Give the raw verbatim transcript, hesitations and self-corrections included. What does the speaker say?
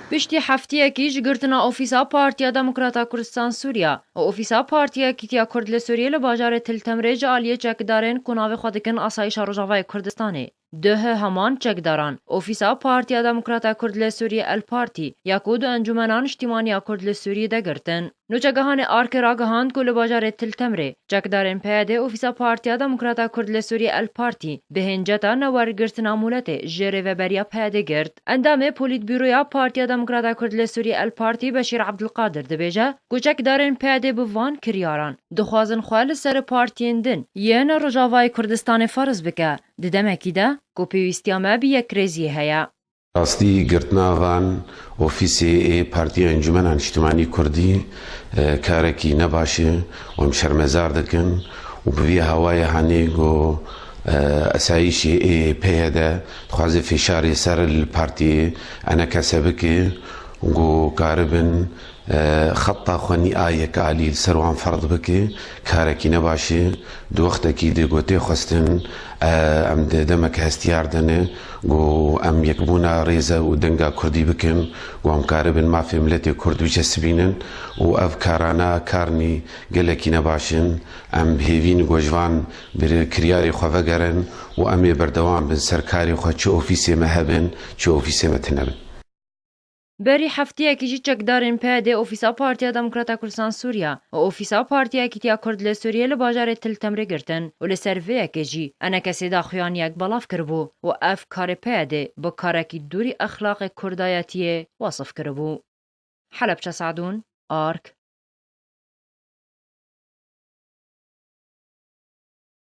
Piştî heftiyekî ji girtina Ofîsa Partiya Demokrata Kurdistan Sûriya û Ofîsa Partiya Yekîtiya Kurd li Sûriyê li bajarê Til Temrê ji aliyê çekdarên ku navê xwe dikin Asayişa Rojavayê Kurdistanê, duh heman çekdaran Ofîsa Partiya Demokrata Kurd li Sûriyê El Partî ya ku du Encûmena Niştîmaniya Kurd li Sûriyê de girtin. Nûçegehanê Arkê ragihand ku li bajarê Til Temrê çekdarên P Y D Ofîsa Partiya Demokrata Kurd li Sûriyê El Partî bi hênceta newergirtina mûletê ji rêveberiya P Y D girt. Endamê Polîtbûroya Partiya Demokrata Kurd li Sûriyê El Partî Beşîr Abdulkadir dibêje ku çekdarên P Y D bi van kiryaran dixwazin xwe li ser partiyên din yên Rojavayê Kurdistanê ferz bike, di demekî de ku pêwîstiya me bi yekrêziyê heye. Rastî girtina van ofîsê ê Partiya Encûmena Niştimanî Kurdî, e, karekî ne baş e û em şermezar dikin û bi vî hawayê hanê ku, e, esayîşê ê P Y D dixwaze fêşarê ser li partiyê enekese bike ku karibin, e, xeta xwe nî a yekalî li ser wan ferz bike, karekî ne baş e. Di wextekî de ku tê xwestin, e, em di demek hestiyar de ne, ku em yekbûna rêze û denga Kurdî bikin, ku em karibin mafê miletê Kurd bicesibînin û ev karana karnî gelekî ne baş in. Em bi hêvî ne ku ji van bir kiryarê xwe vegerin û em ê berdewam bin ser karê xwe, çi ofîsê me hebin, çi ofîsê me tune bin. Berî hefteyekî jî çekdarên P Y D Ofîsa Partiya Demokrata Kurdistan Sûriya û Ofîsa Partiya Yekîtiya Kurd li Sûriyê li bajarê Til Temrê girtin û li ser vê yekê jî enekesê daxuyaniyek belav kiribû û ev karê P Y D bi karekî dûrî exlaqê kurdayetiyê wasif kiribû. Helebçe Sadûn, Ark.